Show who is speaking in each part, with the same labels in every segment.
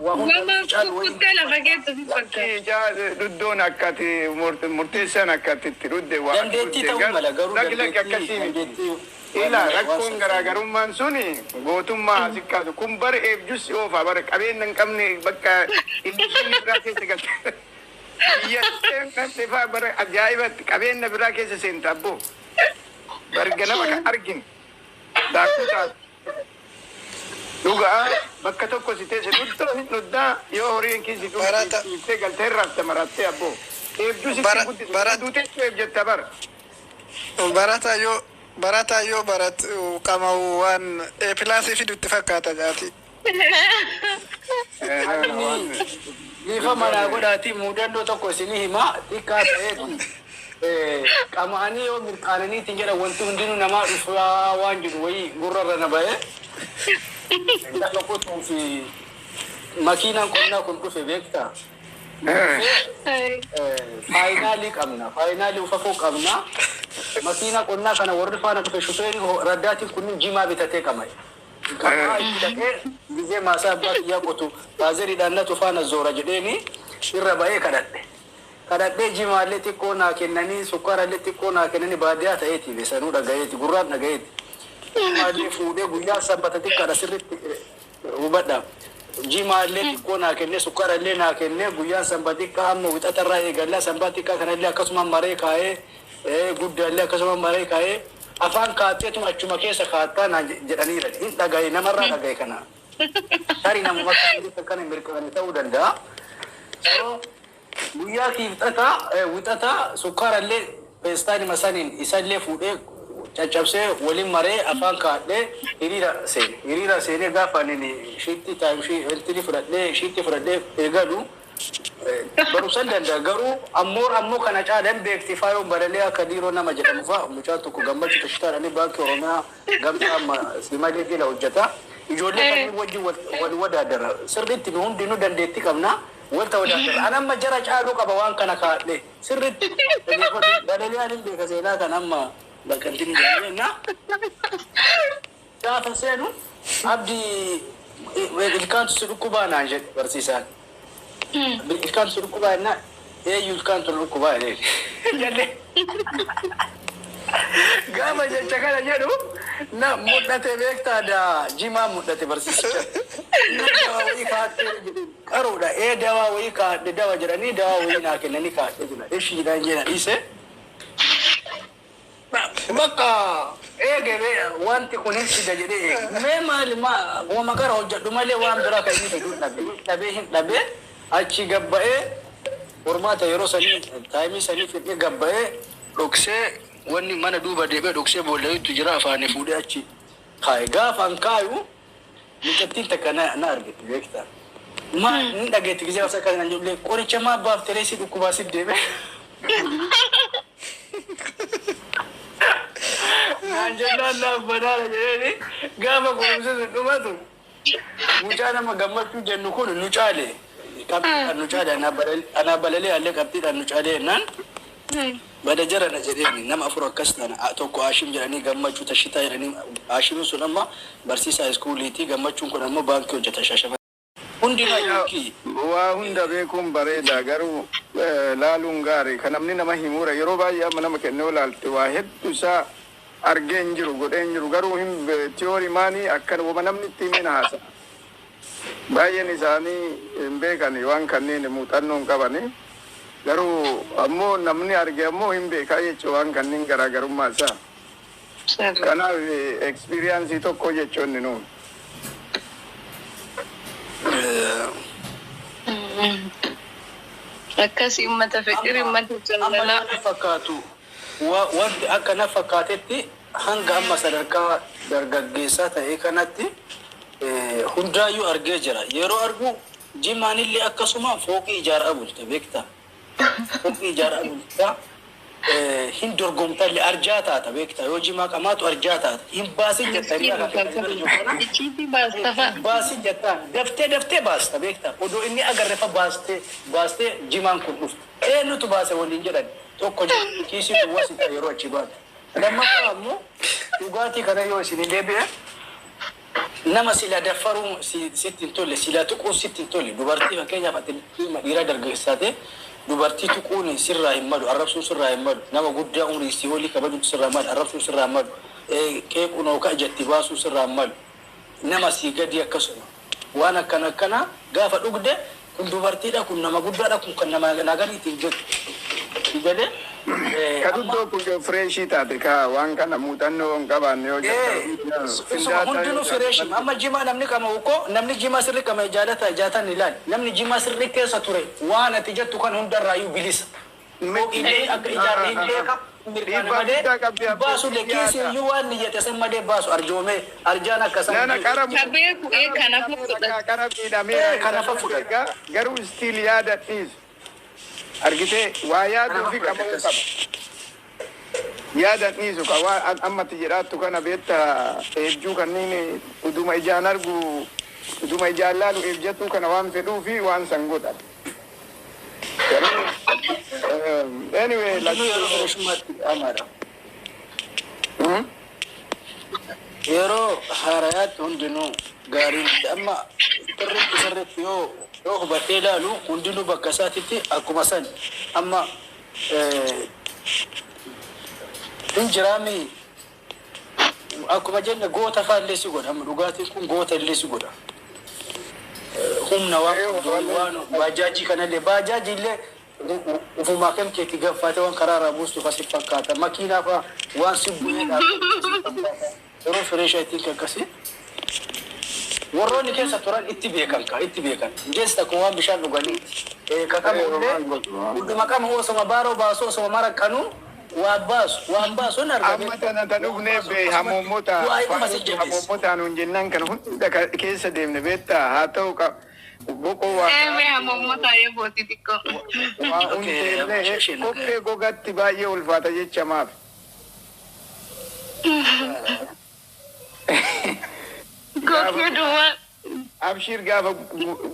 Speaker 1: Waa hunda
Speaker 2: Nama
Speaker 1: caalu wayii.
Speaker 2: kukkuttee lafa keessa si fakkaata.
Speaker 3: Lakkii duddoon akkati murteessaan akkatti itti dhudde waa
Speaker 1: Dandeettii ta'uu mala garuu
Speaker 3: Lakki lakki
Speaker 1: dandeettii
Speaker 3: akkasii miti.
Speaker 1: dandeettii
Speaker 3: Ila
Speaker 1: waan
Speaker 3: rakkoon
Speaker 1: waan
Speaker 3: garaagarummaan suni gootummaa asiqqaatu kun bara eebjus oofaa bara qabeenya hin qabne bakka ilmi biraa keessa galte. Biyya dhabde faa bara ajaa'ibatti qabeenya biraa keessa seenta abboo. Barga nama kan argin daakuu taatu. Dhugaa bakka tokko si teesse dhuddoo hin dhuddaa yoo horiin kiisi
Speaker 4: Barata.
Speaker 3: dhuftee galtee raafte marattee abboo. Eebjus itti
Speaker 4: Bara-
Speaker 3: guddisu
Speaker 4: bara-
Speaker 3: duuteetu eebjetta bara.
Speaker 4: Barataa yoo barataa yoo baratu qama'u waan eepilaasii fidutti fakkaata jaati.
Speaker 1: Bifa manaa godhaatii muudannoo tokko isinii himaa xiqqaa ta'eeti. Qama'anii yoo mirqaananiitiin jedhan wanti hundinuu namaa dhufaa waan jedhu wayii gurrarra na ba'ee. Lafa qotuu fi makiinaan qonnaa kun dhufe beektaa? Faayinaalii qabna. Faayinaalii ufafoo qabna. Makiina qonnaa kana warri faana dhufe shufeerii raddaatiin kunniin jimaa bitatee qama'e. Qamaa itti dhaqee gizee maasaa abbaa kiyyaa qotu baazeriidhaan natu faana zoora jedheeni irra ba'ee kadhadhe. Kadhadhee jimaallee xiqqoo naa kennanii sukkaarallee xiqqoo naa kennanii baadiyyaa ta'eeti besanuu dhagayeeti gurraan dhagayeeti. Jimaallee fuudhee guyyaa sanbata xiqqaadha sirriitti hubadha. Jimaallee xiqqoo naa kennee sukkaarallee naa kennee guyyaan sanbata xiqqaa amma wixatarraa eegallaa sanbata xiqqaa kanallee akkasuma maree kaa'ee guddaallee akkasuma maree kaa'ee afaan kaatteetuma achuma keessa kaattaa naan jedhaniira. Hin dhagaye namarraa dhagaye kana. Tarii namuma akkana hin mirqaane ta'uu danda'a. So, guyyaa kiibxataa wixataa sukkaarallee feestaanima saniin isallee fuudhee caccabsee waliin maree afaan kaadhee hiriira seene. Hiriira seenee gaafa ani shiitti taayim fudhadhee shiitti fudhadhee eegalu barumsan danda'a garuu ammoo ammoo kana caalan beekti faayoon balalee akka diiroo nama jedhamu fa'a mucaan tokko gammachuu tashitaadhaan baankii oromiyaa gamtaa amma simalee jala hojjeta. Ijoollee kanneen wajjin wal wadaadara sirriitti nu hundinuu dandeettii qabna walta wadaadara. An amma jara caaluu qaba waan kana kaadhe sirriitti balalee anin beeka seenaa kan amma bakka inni jedhameenna. Gaafa seenu abdii ilkaantu si dhukkubaa naan jedhe barsiisaan. Ilkaan si dhukkubaa jennaan eeyyu ilkaan tu dhukkubaa jedhee jallee. Gaafa jecha kana jedhu na mul'ate beektaa daa jimaa mul'ate barsiisicha. Dawaa wayii kaa'attee jedhe qaruudha ee dawaa wayii kaa'adhe dawa jedhanii dawaa wayii naa kennanii kaa'adhe jedha. Ishii jedhan jedhan dhiise. Bakka eege wanti kun hin fida jedhee eege. Mee maali wama gara hojjedhu malee waan biraa kan inni fidu dhabe. Dhabee hin dhabee achi gabba'ee hormaata yeroo sanii taayimii sanii fidhee gabba'ee dhoksee wanni mana duuba deemee dhoksee boollayitu jira afaanii fuudhee achi kaaye. Gaafa an kaayu mucattiin takka na na argite beektaa. Maa hin dhageetti gisee wasa kana jedhu qoricha maa baafte si dhukkubaa si deeme. Naan jennaan naaf banaana jedheeni gaafa kunuunsi sun dhumatu mucaa nama gammachuu jennu kun nu caale. Qabxiidhaan nu caale anaa balalee allee qabxiidhaan nu caale jennaan bada jarana jedheeni nama afur akkas taana tokko Haashim jedhanii gammachuu tashitaa jedhanii Haashimiin sun amma barsiisaa iskuuliitii gammachuun kun ammoo baankii hojjeta Shaashamannee. Hundinuu yookiin
Speaker 3: Waa hunda beekuun bareeda garuu laaluun gaarii kan namni nama himuura yeroo baay'ee amma nama kennee laalte waa hedduu isaa argee hin jiru godhee hin jiru garuu hin tiyoorii maanii akka wama namni itti himeen haasa. Baay'een isaanii hin beekani waan kanneen muuxannoo hin qabani garuu ammoo namni arge ammoo hin beekaa jechuun waan kanneen garaagarummaa isaa. Kanaaf ekspiriyaansii tokko jechuun inni nuun.
Speaker 2: Akkasii uummata fiqirii uummata
Speaker 1: amma
Speaker 2: jaalalaa.
Speaker 1: na fakkaatu wanti akka na fakkaatetti hanga amma sadarkaa dargaggeessaa ta'e kanatti hundaayyuu argee jira. Yeroo argu jimaanillee akkasuma fooqii ijaaraa bulte beektaa. Fooqii ijaaraa bulta hin dorgomtallee arjaa taata beektaa. Yoo jimaa qamaatu arjaa taata. Hin baasin jettanii akka kana jiru kana.
Speaker 2: Icciitii baasta fa'a.
Speaker 1: Baasin jettaan daftee daftee baasta beektaa. Odoo inni agarrefa baastee baastee jimaan kun dhufte. Eenyutu baase waliin jedhan tokko jedhu kiisii duwwaa si ta'e yeroo achi baatu. Lammaffaa ammoo dhugaatii kana yoo isin deebi'e Nama sila daffaruun sitti hin tolle, sila tuquun sitti hin tolle, dubartii fakkeenyaaf ati ilma dhiiraa dargaggeessaa ta'e dubartii tuquun sirraa hin malu, arrabsuun sirraa hin malu, nama guddaa umurii si olii kabajuun sirraa hin malu, arrabsuun sirraa hin malu, qeequun yookaan ijatti baasuun sirraa hin malu, nama sii gadi akkasuma. Waan akkana akkanaa gaafa dhugde kun dubartiidha, kun nama guddaadha, kun kan nama nagariitiin jedhu. Galee
Speaker 3: Ka duddoo kun fresh taate ka waan kana muuxannoo hin qabaanne yoo
Speaker 1: Isuma hundinuu fresh. Amma jimaa namni qama ko namni jimaa sirri qama jaalata jaatan ilaali. Namni jimaa sirri keessa ture waan ati jettu kan hundarraayyuu bilisa. Illee akka ijaarri hin beeka. Mirkaana
Speaker 3: Dhiibbaa
Speaker 1: malee
Speaker 3: guddaa qabdi abbootii
Speaker 1: baasu kiisi
Speaker 3: yaada.
Speaker 1: iyyuu waan niyyate san malee baasu arjoomee arjaan akka san.
Speaker 3: Nana qara
Speaker 2: Ka beeku ee kanaaf fudhata.
Speaker 3: qara miidhameera.
Speaker 1: Ee, kanaaf fudhata.
Speaker 3: Garuu still yaada dhiisu. Argitee waa yaaduu fi qabamuu qaba. Yaada dhiisu ka waa ammatti jedhaattu kana beekta eebjuu kanneen uduma ijaan argu uduma ijaan laalu eebjatuu kana waan fedhuu fi waan san godha. Garuu anyway
Speaker 1: Hundinuu yeroo freshummaatti amaadha.
Speaker 3: Hmm?
Speaker 1: Yeroo haarayaatti hundinuu gaarii miti. Amma sirriitti sirriitti yoo hubattee ilaalu hundinuu bakka isaatitti akkuma san amma hin jiraami akkuma jenne goota fa'aa illee si godha. Amma dhugaatiin kun goota illee si godha. Humna waan waan baajaajii kanallee baajaajii illee ufumaa kan keetti gaffaate waan karaa irraa buustu fasi fakkaata. Makiinaa fa'aa waan si bu'ee dhaabbatu. Yeroo fresh ittiin akkasii. Warroonni keessa turan itti beekan ka itti beekan. Jees takka waan bishaan dhuganii. Kakama illee hunduma qama osoma baaroo baasu osoma maraqqanuu waan baasu waan baasu hin argame.
Speaker 3: Amma tana tan dhufnee bee hamuummota
Speaker 1: Du'aa dhuma si jabeessa.
Speaker 3: hamuummota nuun jennaan kan hunda keessa deemne beektaa haa ta'u boqoo waa
Speaker 2: Ee mee hamuummota yoo bootii xiqqoo.
Speaker 3: waa
Speaker 1: Okay,
Speaker 3: hundeellee kophee gogatti baay'ee ulfaata jecha maaf.
Speaker 2: Gokkee duwwaa.
Speaker 3: Abshiir gaafa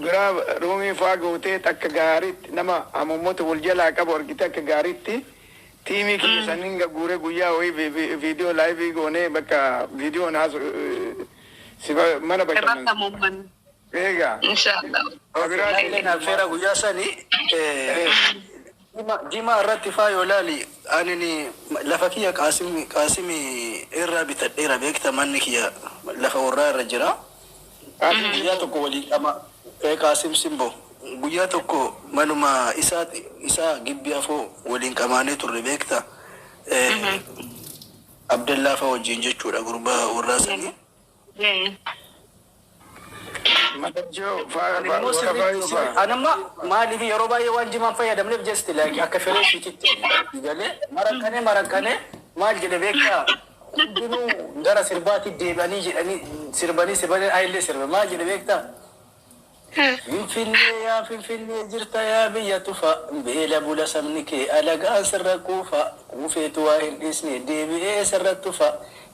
Speaker 3: biraa roomii faa gootee akka gaariitti nama hamuummota wal jalaa qabu argite akka gaariitti tiimii kiyya saniin guuree guyyaa wayii viidiyoo live goonee bakka viidiyoon haasu sifa mana
Speaker 2: Irratti
Speaker 3: bashannansiisa.
Speaker 2: hamuummanna.
Speaker 3: Eegaa.
Speaker 2: Inshaallah.
Speaker 1: Illee affeera guyyaa sanii jimaa irratti faa yoo ilaali ani lafa kiyya Qaasimi irraa bitadheera beekta manni kiyya lafa warraa irra jira. Guyyaa tokko waliin qama Qaasim Simbo guyyaa tokko manuma isaa isaa gibbii afoo waliin qamaanee turre beekta. Abdallaa fa wajjin jechuudha gurbaa warraa sanii.
Speaker 3: Madachoo faa
Speaker 1: Immoo
Speaker 3: warra faayoo faa.
Speaker 1: Anamma maaliif yeroo baay'ee waan jimaan fayyadamneef jesti like akka freshiititti galee maraqqanee maraqqanee maal jedhe beektaa hundinuu gara sirbaatti deebi'anii jedhanii sirbanii sirbanii ayillee sirbe maal jedhe beektaa. Finfinnee yaa Finfinnee jirta yaa biyya tufa beela bula sabni kee alagaan sirra kuufa kuufeetu waa hin dhiisne deebi'ee sirra tufa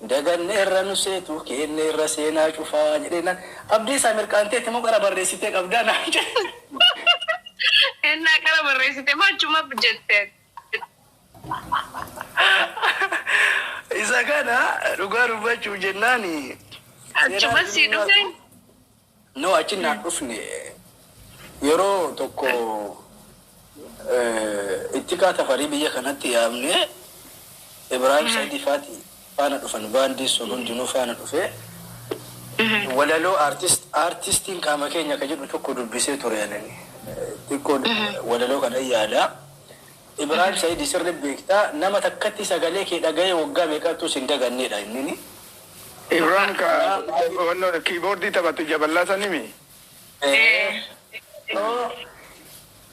Speaker 1: daganne irra nu seetu kenne irra seenaa cufaa jedheenaan abdii isaa mirqaanteetti moo qara barreessitee qabdaa naan jedhe.
Speaker 2: Ennaa qara barreessite maachuma jette.
Speaker 1: Isa kana dhugaa dubbachuuf jennaani.
Speaker 2: Achuma sii dhufe.
Speaker 1: No achi naan dhufne yeroo tokko ittiqaa tafarii biyya kanatti yaamne Ibrahim Saidii faati faana dhufan baandii sun hundinuu faana dhufe walaloo artistiin qaama keenya ka jedhu tokko dubbisee ture ani xiqqoo walaloo kana yaada. Ibrahim Saidii sirri beektaa nama takkatti sagalee kee dhaga'ee waggaa meeqattu sin dagannedha inni.
Speaker 3: Ibrahim ka wanno kiiboordii taphatu jaballaa sanimi.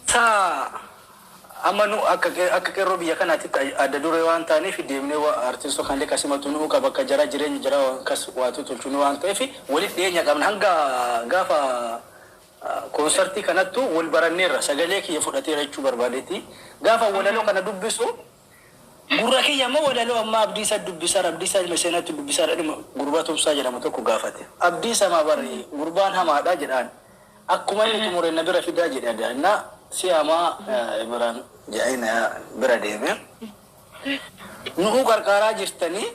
Speaker 1: Taa amma nu akka akka qeerroo biyya kanaatti adda duree waan taaneef deemnee artistoota kanallee kasimatu nu qaba bakka jara jireenya jara kas waatu tolchuu waan ta'eef walitti dhiyeenya qabna hanga gaafa koonsartii kanattu wal baranneerra sagalee kiyya fudhateera jechuu barbaadeeti gaafa walaloo kana dubbisu gurra kiyya ammoo walaloo amma Abdiisaa dubbisaa Abdiisaa Ilma Seenaatti dubbisaa dhuma gurbaa Tumsaa jedhamu tokko gaafate Abdiisaa maa barri gurbaan hamaadha jedhaan akkuma inni xumure na bira fidaa jedhe na si hamaa Ibrahim jedhee na bira deeme nu'uu qarqaaraa jirtanii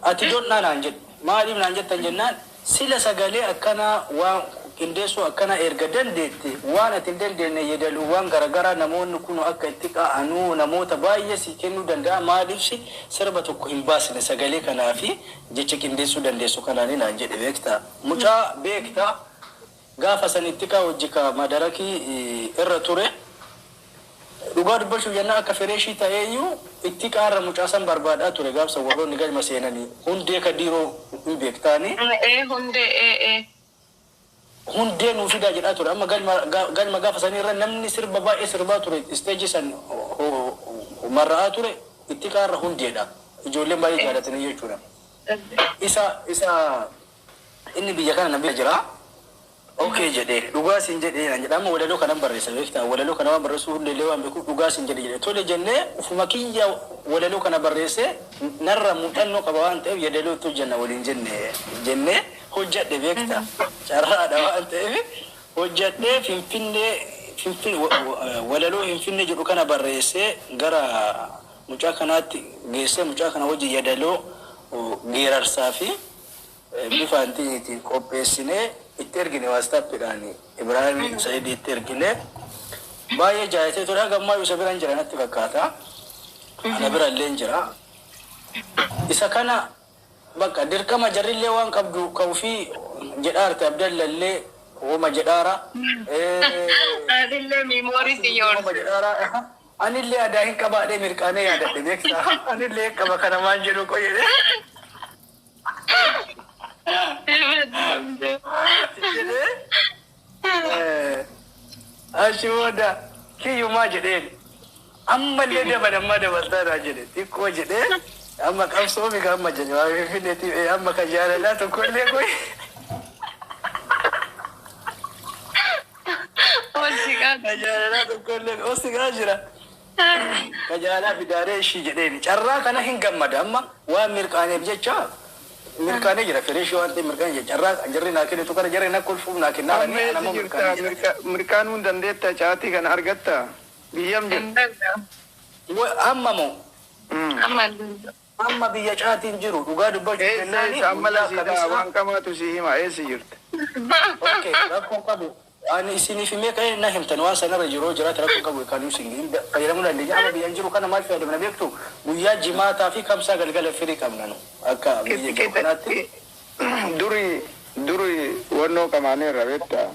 Speaker 1: ati jonnaa naan jedhe maaliif naan jettan jennaan Sila sagalee akkanaa waan qindeessuu akkana erga dandeette, waan ati hin dandeenye yedaluuwwan garaagaraa namoonni kun akka itti qa'anuu namoota baay'ee si kennuu danda'a. Maaliif sirba tokko hin baasne sagalee kanaa fi jecha qindeessuu dandeessu kanaanii naan jedhe beektaa. Mucaa beektaa gaafa san itti qaa hojii ka madarakii irra ture. Dhugaa dubbachuuf jennaan akka fireeshii ta'eeyyuu itti qaarra mucaa san barbaadaa ture gaafsa warroonni galma seenanii hundee ka diiroo hin beektaanii.
Speaker 2: Ee, hundee, ee ee.
Speaker 1: Hundee nuu fidaa jedhaa ture. Amma galma gaafa sanii irra namni sirba baay'ee sirbaa ture, isteejii san marra'aa ture itti qaarra hundeedha. Ijoolleen baay'ee jaalatanii jechuudha. Isa inni biyya kana na bira jira. Okay jedhee, dhugaa siin jedhee naan jedha. Amma walaloo kanan barreessa beektaa, walaloo kana waan barreessuu hundeellee waan beekuuf dhugaa siin jedhe jedhe. Tole jennee ufuma kiyya walaloo kana barreessee, narra muuxannoo qaba waan ta'eef yeedaloo itti hojjenna waliin jenne jennee hojjedhe beektaa. Carraadha waan ta'eef hojjedhee Finfinnee walaloo Finfinnee jedhu kana barreessee gara mucaa kanaatti geessee, mucaa kana wajjin yeedaloo geerarsaa fi bifa antiitiin qopheessinee itti ergine. WhatsAppiidhaan Ibrahim Saidii itti ergine. Baay'ee jaalatee ture. Haga ammaa isa bira hin jira natti fakkaata. Ana bira illee hin jira. Isa kana bakka dirqama jarrillee waan qabdu ka ofii jedhaarte Abdallallee homa jedhaara.
Speaker 2: Adillee memory si
Speaker 1: Homa
Speaker 2: yoorse.
Speaker 1: jedhaara. Anillee adaa hin qabaadhee mirqaanee yaadadhe beektaa. Anillee hin qaba kana maan jedhu qoyee. Jedhee achi booda kiyyumaa jedheen ammallee dabalammaa dabaltaadhaa jedhe xiqqoo jedhee amma qabsoo miga amma jedhe waa finfinneetii amma kan jaalalaa tokkollee qoy.
Speaker 2: Hojii qabu.
Speaker 1: Kan jaalalaa tokkollee osigaa jira. Kan jaalalaa fidaaree ishii jedheen carraa kana hin gammada. Amma waan mirqaaneef jecha mirqaanee jira, fireeshii waan ta'eef mirqaanee jira. Carraa jarri naa kennitu kana jarri na kolfuuf naa kennaa
Speaker 3: Amma eessa
Speaker 1: nama
Speaker 3: jirta?
Speaker 1: mirqaanee jira.
Speaker 3: Mirqaanuu hin dandeetta, caatii kana argatta? Biyyam jirta?
Speaker 1: Amma moo?
Speaker 2: Amma hin danda'u.
Speaker 1: Amma biyya caatiin jiru dhugaa dubbachuu
Speaker 3: Eessa
Speaker 1: jennaani
Speaker 3: eessa amma
Speaker 1: guyyaa
Speaker 3: lasiidha
Speaker 1: kamisaa
Speaker 3: waan qamaatu si hima, eessa jirta?
Speaker 1: Okay, rakkoon qabu. Ani isiniif himee ka'ee na himtan waan sanarra jiru jiraate rakkoon qabu kan isin fayyadamuu dandeenya. Amma biyyaan jiru kana maal fayyadamna beektu? Guyyaa jimaataa fi kamsaa galgala firii qabna nu akka biyya jiru kanaatti.
Speaker 3: Duri duri wannoo qamaaneerra beekta.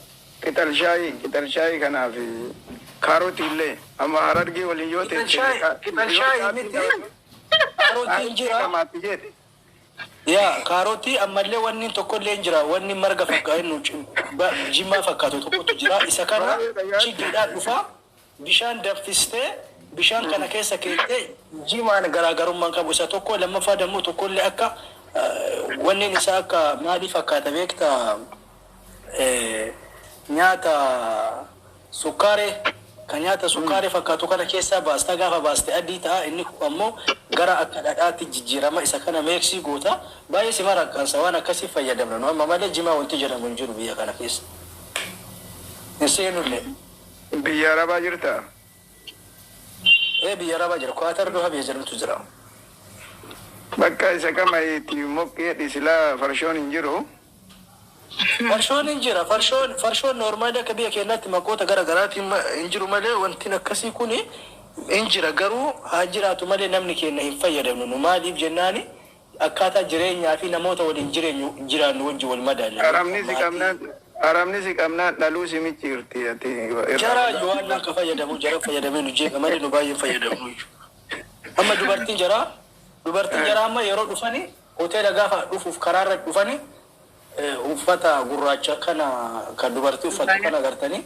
Speaker 3: Qixal shaayii, qixal shaayii kanaaf kaarotii illee amma Harargee waliin yoo
Speaker 1: Qixal shaayii, qixal shaayii miti, kaarotiin jira.
Speaker 3: Qamaatti jedhe.
Speaker 1: Yaa, kaarotii ammallee wanni tokkollee hin jira. Wanni marga fakkaatu jimaa fakkaatu tokkotu jira. Isa kana chiggiidhaan dhufa. Bishaan danfistee bishaan kana keessa keettee jimaan garaagarummaan qabu isa tokko. Lammaffaa dammoo tokkollee akka wanni isaa akka maalii fakkaata beektaa? Nyaata sukkaaree, kan nyaata sukkaaree fakkaatu kana keessaa baastaa, gaafa baaste adii ta'a. Inni ammoo gara akka dhadhaatti jijjiirama. Isa kana meeksii goota, baay'ee si maraqqansa. Waan akkasii fayyadamna nu amma malee jimaa wanti jedhamu hin jiru biyya kana keessa hin seenullee.
Speaker 3: Biyya Arabaa jirta?
Speaker 1: Ee, biyya Arabaa jira. Kwaatar Doha biyya jedhamtu jira.
Speaker 3: Bakka isa kama itti moqqee dhisilaa farshoon hin jiru.
Speaker 1: Farshoon hin jira. Farshoon normally akka biyya keenyaatti maqoota gara garaatiin hin jiru malee wanti akkasii kun hin jira. Garuu haa jiraatu malee namni keenya hin fayyadamnu nu. Maaliif jennaani akkaataa jireenyaa fi namoota waliin jireenyu jiraannu wajji wal madaalla.
Speaker 3: Arabni si qabnaan, arabni si qabnaan dhaluu si micciirti ati.
Speaker 1: Jara waan akka fayyadamu jara fayyadamee nu jeeqa malee nu baay'ee fayyadamnu jechuudha. Amma dubartiin jaraa amma yeroo dhufani hoteela gaafa dhufuuf karaarra dhufani uffata gurraacha kana kan dubartii uffatu kana agartanii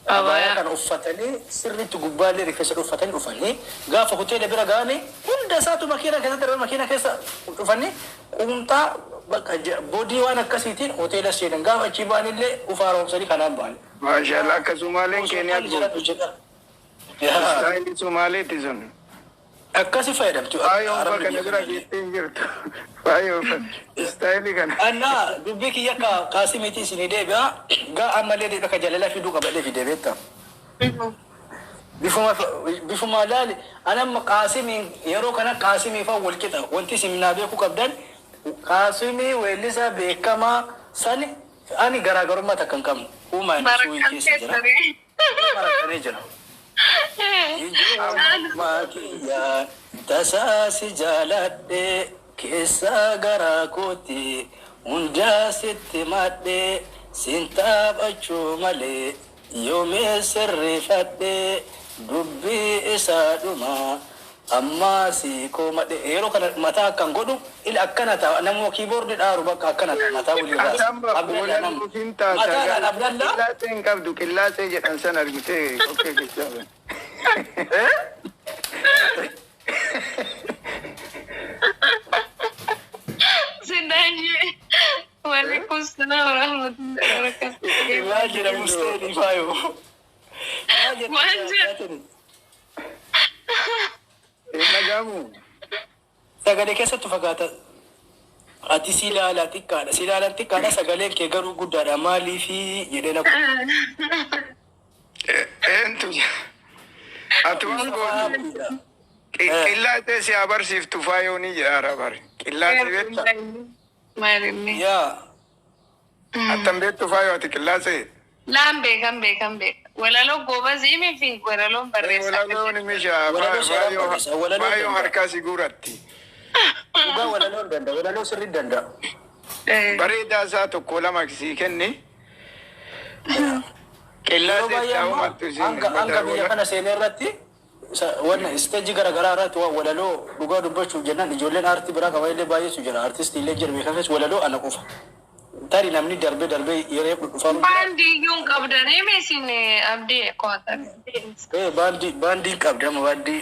Speaker 1: abaayaa kana uffatanii sirriitti gubbaallee rifeensa uffatanii dhufanii gaafa hoteela bira ga'anii hunda isaatu makiina keessa darbe, makiina keessa dhufanii quumxaa bakka boodii waan akkasiitiin hoteela seenan. Gaafa achii ba'anillee ufa haaromsanii kanaan ba'an.
Speaker 3: Maashaallah, akka Sumaaleen Keeniyaa gootu. Istaayilii Sumaaleeti sun.
Speaker 1: Akkasi fayyadamtu.
Speaker 3: Faaya uffata kana bira geettee hin jirtu. Faaya uffata istaayilii kana.
Speaker 1: Annaa dubbii kiyya ka kaasimiiti isinii deebi'a. Gaa ammallee deebi'a ka jaalala fiduu qabadhee fidee beekta. Bifuma laali anamma Qaasimiin yeroo kana Qaasimii fa wal qixa. Wanti isin naa beekuu qabdan Qaasimii weellisaa beekamaa. Sani ani garaagarummaa takka hin qabnu. Uumaa inni suu'ii
Speaker 2: Barakkan
Speaker 1: keessa jira.
Speaker 2: keessanii.
Speaker 1: Maratanii jira. Ijoollummaa kiyyaa tasaa si jaaladhe keessaa garaa kooti hundaa sitti madhe siin taphachuu malee yoomee sirreeffadhe dubbii isaa dhuma ammaa si koomadhe. Yeroo kana mataa akkan godhu ila akkana ta'a, namuma kiiboordi dhaaru bakka akkana ta'a, mataa walii
Speaker 3: Ati amma
Speaker 1: raasa.
Speaker 3: walalootiin taata.
Speaker 1: Mataadhaan Abdallaa.
Speaker 3: Qillaasee hin qabdu, qillaasee jedhan san argitee kokkee keessaa.
Speaker 2: Sinaayyee. Waalaikum salaam warahmatullahi wabarakatuh.
Speaker 1: Maal jedha musteen ifaayo?
Speaker 2: Maal jedha?
Speaker 3: Hin dhaga'amu.
Speaker 1: Sagalee keessattu fagaata. Ati si ilaalaa xiqqaadha. Si ilaalaan xiqqaadha, sagaleen kee garuu guddaadha. Maaliifi jedhee na
Speaker 3: Eentu ati waan gootu qillaasee si haa barsiiftu faayoonii jedha arabari. Qillaasee beektaa?
Speaker 2: Maalinni.
Speaker 1: Yaa.
Speaker 3: Attam beektu faayoo ati qillaasee?
Speaker 2: Laan beekan beekan beeka. Walaloo goobazii fi walaloon barreessaa.
Speaker 3: Walaloon meeshaa
Speaker 1: Walaloo seeraan barreessa, walaloo
Speaker 3: faayoo
Speaker 1: danda'a.
Speaker 3: harkaa si guuratti.
Speaker 1: Dhugaa walaloo hin danda'a. Walaloo sirrii danda'a.
Speaker 3: Bareedaa isaa tokko lama sii kenni.
Speaker 1: Yeroo
Speaker 3: Qillaasee
Speaker 1: baay'ee
Speaker 3: taa'u
Speaker 1: ammoo
Speaker 3: mattu isiin
Speaker 1: hanga hanga biyya kana seenee irratti wanna isteejii garaagaraa irratti waan walaloo dhugaa dubbachuuf jennaan ijoolleen aartii biraa qaban illee baay'eetu jira. Aartistii illee jira beekan keessa walaloo ana qofa. Tarii namni darbee darbee yeroo dhufaa jira.
Speaker 2: Baandii iyyuu hin qabdanii meesin abdii qo'atan.
Speaker 1: Baandii baandii qabdi amma baandii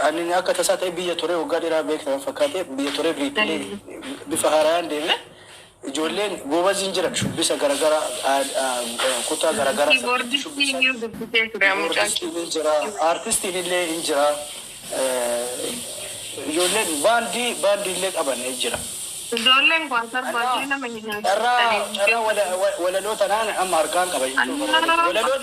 Speaker 1: ani akka tasaa ta'e biyya turee waggaa dheeraa beektan fakkaate biyya turee biriipilee bifa haaraan deeme ijoolleen goobaziin jiran shubbisa garaagaraa kutaa garaagaraa
Speaker 2: Kiiboordistii iyyuu dubbisee ture mucaan.
Speaker 1: Artistiin hin jira, artistiin illee hin jira. Ijoolleen baandii baandii illee qaban hin jira.
Speaker 2: Ijoolleen kwaatar baay'ee nama
Speaker 1: Carraa carraa walaloo tanaan amma harkaan qaba jechuudha. Walaloo